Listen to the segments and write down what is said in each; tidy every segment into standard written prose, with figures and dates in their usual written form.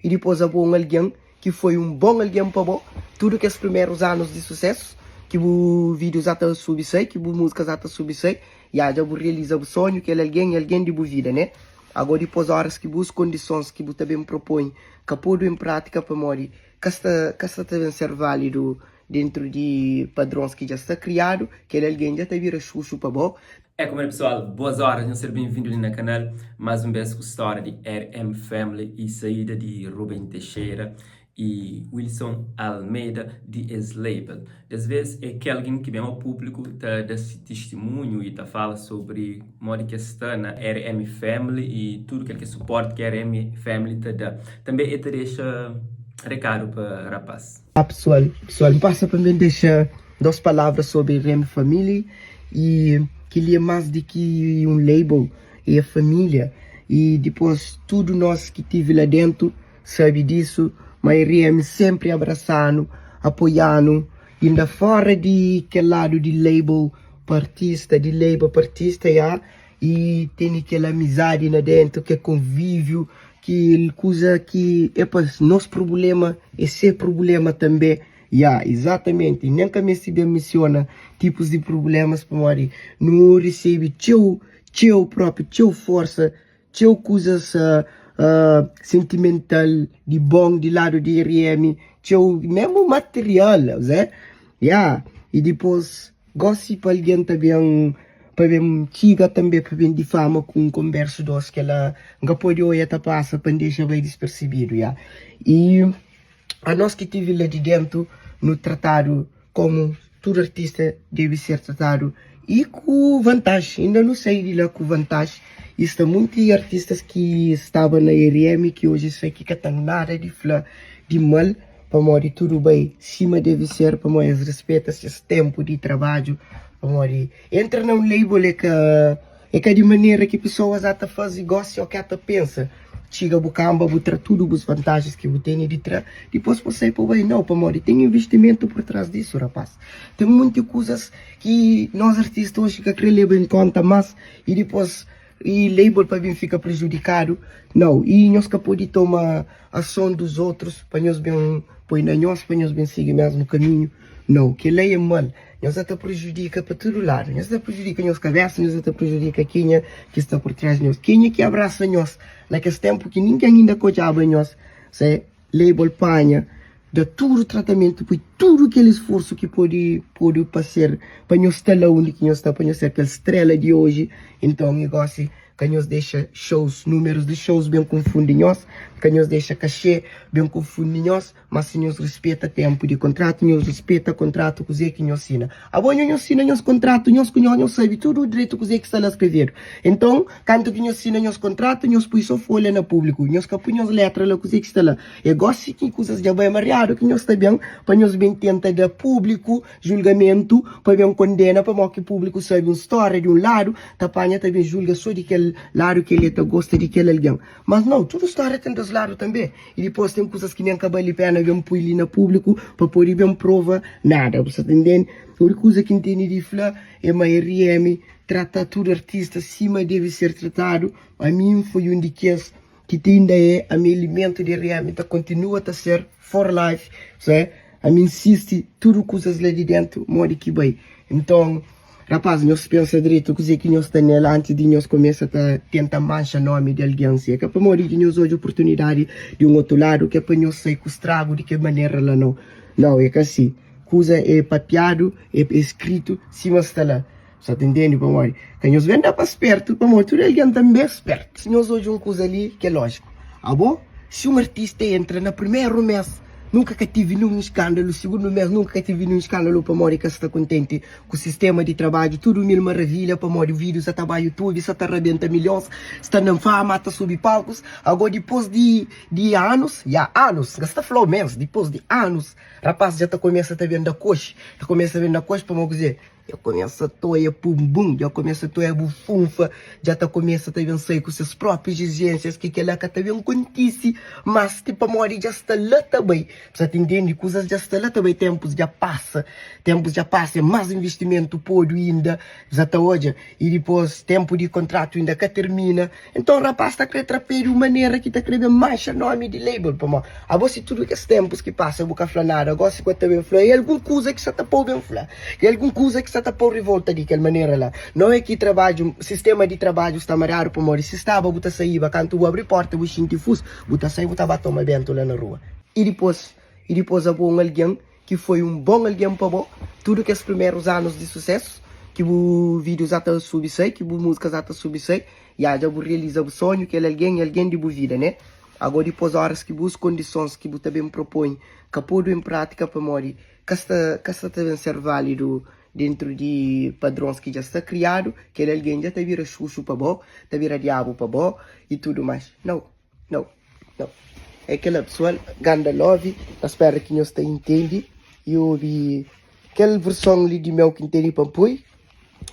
I dipôs abo un algen ki foi un bon algen pa bo tudu kes primerus anus di susésu ki bu vídius ata subi sai, ki bu múzikas ata subi sai, ya dja bu realiza bu sonhu, kel algen é algen di bu vida, né? Agó dipôs óras ki bus kondisons ki bu ta ben propõe ka podu en prátika pamodi ka sta ka sta ta ben ser válidu dentru di padrons ki dja sta kriadu, kel algen dja ta bira xuxu pa bo. É como é pessoal, boas horas, nhos ser bem-vindo li na canal, mais um bes ku stória di RM Family e saída di Ruben Teixeira e Wilson Almeida di es label. Des vez é Kelgin ki ben ao público ta da si tistimunhu e ta fala sobri modi ki es sta na RM Family e tudu kel ki é suporti ki RM Family ta da. Tanbê e ta dexa rekadu pa rapaz. Olá pessoal, pessoal, N pasa pa N ben dexa dos palavra sobri RM Family e kel-li é más di ki un label, é família e dipôs tudu nós ki tivi la dentu sabe disu ma RM sénpri abrasa-nu, apoia-nu inda fora di kel ladu di label pa artista, di label pa artista ya. I tene kel amizadi na dentu, kel konvíviu, kel kuza ki é pa nos prubléma é se prubléma tanbê. Ya, izatamenti. Nen ka meste ben mensiona tipus di prublémas pamodi nu resebe txeu, txeu própi, txeu forsa, txeu kuzas sentimental di bon di ladu di RM, txeu mésmu material, ya. I dipôs Gosi pa algen ta ben pa ben txiga tanbe pa ben difama ku un konbersu dos kela N ka pode oia ta pasa pa N dexa bai dispersebidu ya i anos ki tivi la di dentu nu tratadu komu tudu artista debe ser tratadu i ku vantaji inda nu sai di la ku vantaji i sta munti artistas ki staba na RM ki oji sai ki ka ten nada di fla di mal. Pamodi tudu bai sima debe ser, pamodi es rispeta ses tenpu di trabadju, pamodi entra na un label é ka é ka di manera ki pesoas ata faze gosi o ki ata pensa, txiga bu kanba bu tra tudu bus vantajis ki bu tene di tra, dipos bu sai pa bai, nau, pamodi ten investimentu pur tras disu rapaz, ten munti kuzas ki nos artista oji ka kre leba en konta mas i dipos I label pa ben fika prejudikadu? Nau. I nhos ka pode toma ason dos otrus pa nhos ben poi na nhos, pa nhos ben sigi mesmu kaminhu? Nau. Kel-la é mal. Nhos sa ta prejudika pa tudu ladu. Nhos sa ta prejudika nhos kabesa, nhos sa ta prejudika kenha ki sta pur tras di nhos, kenha ki abrasa nhos na kes tenpu ki ningen inda ka odjaba nhos. Se label panha, da tudu tratamentu, poi tudu kel isforsu ki pode podu pa ser, pa nhos sta la undi ki nhos sta, pa nhos ser kel strela di oji. Inton, i gosi, ka nhos dexa shows, numerus di shows ben konfundi nhos, ka nhos dexa kaxê ben konfundi nhos, ma si nhos rispeta tenpu di kontratu, nhos rispeta kontratu kuzê ki nhos sina. Abo nho nhos sina nhos kontratu, nhos ku nho, nhos sabe tudu dretu kuzê ki sta la skrevedu. Inton, kantu ki nhos sina nhos kontratu, nhos pui so folha na públiku, nhos ka pui nhos letra la kuzê ki sta la. É gosi ki kuzas dja bai mariadu ki nhos ta ben pa nhos ben tenta da públiku julgamentu pa ben kondena pamodi ki públiku sabe un stória di un ladu ta panha ta ben julga so di kel ladu ki el ta gosta di kel algen mas nau tudu stória ten dos ladu tanbe i dipos ten kuzas ki nen ka bali pena ben pui li na públiku pa pode ben prova nada bu sa ta intende otu kuza ki N tene di fla é ma RM trata tudu artista sima debe ser tratadu ami N foi un di kes Ki ti inda é ami Alimentu di RM ta kontinua ta ser for life Sê ami nsisti tudu kuzas la di dentu modi ki bai Nton rapaz nhos pensa dretu kuzê ki nhos sta nel antis di nhos kumesa ta tenta manxa nomi di algen Si é ka pamodi ki nhos odja oportunidadi di un otu ladu ke pa nhos sai ku stragu di kel manera la nau Nau é ka si kuza é papiadu é skritu sima sta la. Sa ta intende pamodi ka nhos ben da pa spertu pamodi tudu algen tanbe é spertu. Si nhos odja un kuza li ki é lójiku, abo si un artista entra na primeru mes nunka ka tivi ninhun iskandalu, sigundu mes nunka ka tivi ninhun iskandalu pamodi ka sta kontenti ku sistema di trabadju, tudu mil maravilha pamodi vídiu sa ta ba youtube sa ta rabenta milhons, sta na fama ta subi palkus, ago dipos di di anus, ya anus, N ka sta fla-u mes, dipos di anus rapaz dja ta kumesa ta ben da koxi, ta kumesa ben da koxi pamodi kuzê? Dja kumesa toia pumbun, dja kumesa toia bufunfa, dja ta kumesa ta ben sai ku ses próprias izijênsias ki kel-la ka ta ben kontise más ti pamodi dja sta la ta bai. Bu sa ta intende? Kuzas dja sta la ta bai, ténpus dja pasa, ténpus dja pasa, é más investimentu podu inda, bu sa ta odja? I dipôs ténpu di kontratu inda ka tirmina. Nton rapaz ta kre tra pé di un manera ki ta kre ben manxa nomi di label pamodi abo si tudu kes tempus ki pasa bu ka fla nada gosi ku ta ben fla é algun kuza ki sa ta pou ben fla é algun kuza ki sa ta pou rivolta di kel manera la no é ki trabadju sistema di trabadju sta mariadu pamodi si staba bu ta saiba kantu bu abri porta bu xinti fus bu ta sai bu ta ba toma bentu la na rua i dipos i dipos abo un algen ki foi un bon algen pa bo tudu kes primerus anus di susesu ki bu videos ata subi sai ki bu musicas ata subi sai ya dja bu realiza bu sonhu kel algen é algen di bu vida ne ago dipos oras ki bus kondisons ki bu ta ben propoi ka podu en pratika pamodi ka sta ka sta ta ben ser validu dentru di padrons ki dja sta kriadu kel algen dja ta bira xuxu pa bo ta bira diabu pa bo i tudu mas nau Nau, nau. É kela pesoal, ganda love, ta spera ki nhos ta intendi i obi kel verson li di meu ki N tene pa N poi.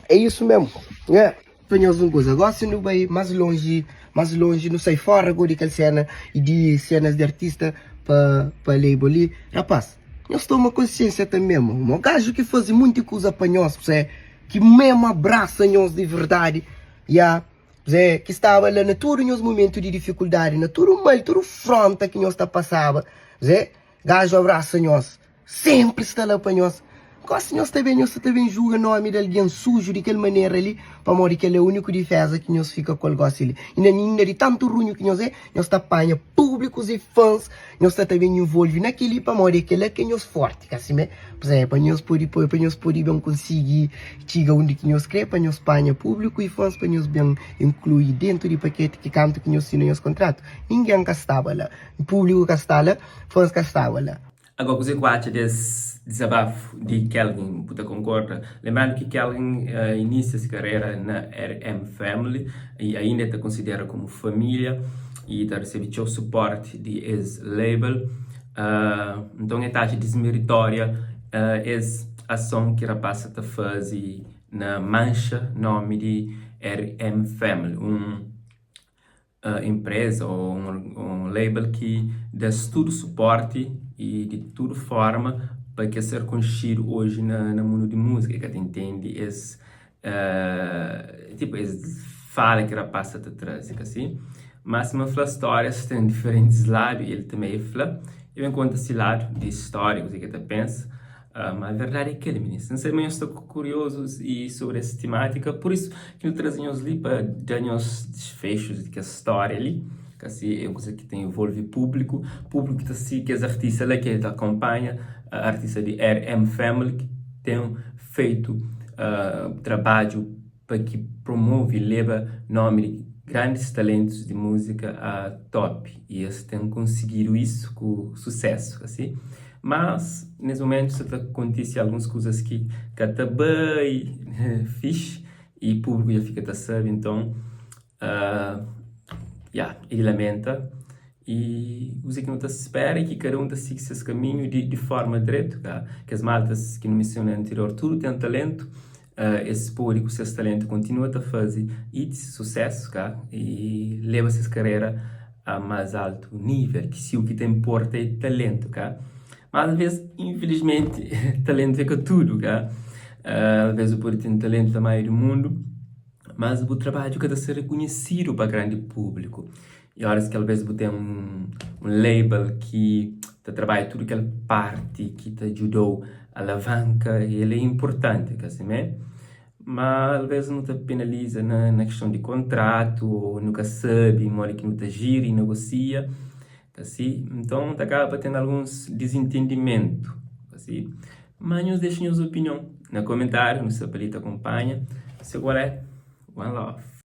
É isu mesmu. Nha. Fla nhos un kuza, gosi nu bai mas lonji, mas lonji, nu sai fora go di kel sena i di senas di artista pa pa label li. Rapaz, nhos toma konsiensia tanbe mo, mo gaju ki faze munti kuza pa nhos, pse, ki memu abrasa nhos di verdadi, ya. Zé, ki staba la na tudu nhos mumentu di difikuldadi, na tudu mal, tudu fronta ki nhos ta pasaba, Zé, gaju abrasa nhos, senpri sta la pa nhos. Gosi nhos ta ben, nhos sa ta ben julga nomi di algen suju di kel manera li, pamodi kel é uniku difeza ki nhos fika ku el gosi li. Inda inda di tantu runhu ki nhos é, nhos ta panha publikus i fans, nhos sa ta ben involvi na kel-li pamodi é kel-la ki é nhos forti. Ka simé? P'zé, pa nhos pode poi, pa nhos pode ben konsigi txiga undi ki nhos kre, pa nhos panha públiku i fãs, pa nhos ben inklui dentu di paketi ki kantu ki nhos sina nhos kontratu, ningen ka staba la, públiku ka sta la, fãs ka staba la. Agora, kuzê ku atxa des dizabafu di Kelvin? Bu ta konkorda? Lembrando ki Kelvin inisia si karera na RM Family i ainda el ta konsidera komu família i ta resebe txeu suporti di es label. Nton e ta atxa dismeritória es ason ki rapaz sa ta faze na manxa nomi di RM Family, un enpreza ô un label ki da-s tudu suporti i di tudu forma pa ki es ser konxidu oji na mundu di múzika. E ka ta intende es Tipo es fala ki rapaz sa ta traze ka si? Má sima N fla stórias ten diferentis ladu i el tanbê el fla, el ben konta si ladu di stória kuzê ki el ta pensa. Má verdadi é kel minis. N sabe ma nhos sta kuriozus i sobri es timátika, pur isu ki nu traze nhos li pa da nhos disfexus di kes stória li. Ka si? É un kuza ki ta involve públiku, públiku ki ta sigi kes artista la ki el ta akonpanha, artista di RM Family ki ten feitu trabadju pa ki promove i leba nomi di grandis talentus di múzika a top i es ten konsigidu isu ku susésu asi. Mas nes mumentu sa ta kontise alguns kuzas ki ka ta bai fixi i públiku dja fika ta sabe nton Ya, e di lamenta i kuzê ki nu ta spera é ki kada un ta sigi ses kaminhu di forma dretu ka. Kes maltas ki nu mensiona anterior tudu ten talentu, es pode ku ses talentu kontinua ta faze hits, susésu ka, i leba ses karera a más altu nível, ki si u ki ta inporta é talentu ka. Má alvês, infilismenti, talentu é ka tudu ka. Alvês bu pode ten talentu tamanhu di mundu. Mas bu trabadju ka ta ser rekonhesidu pa grandi públiku. I óras ki alvês bu ten un label ki ta trabadja tudu kel párti ki ta djuda-u alavanka, el é inportanti, ka simé? Má alvês nu ta penaliza na kiston di kontratu ô nu ka sabe modi ki nu ta jiri i negosia, ka si? Nton ta kaba pa ten alguns dizintendimentu, ka si? Má nhos dexa nhos opinion na komentáriu, nu sta pa li ta kunpanha. Se kual é, one love.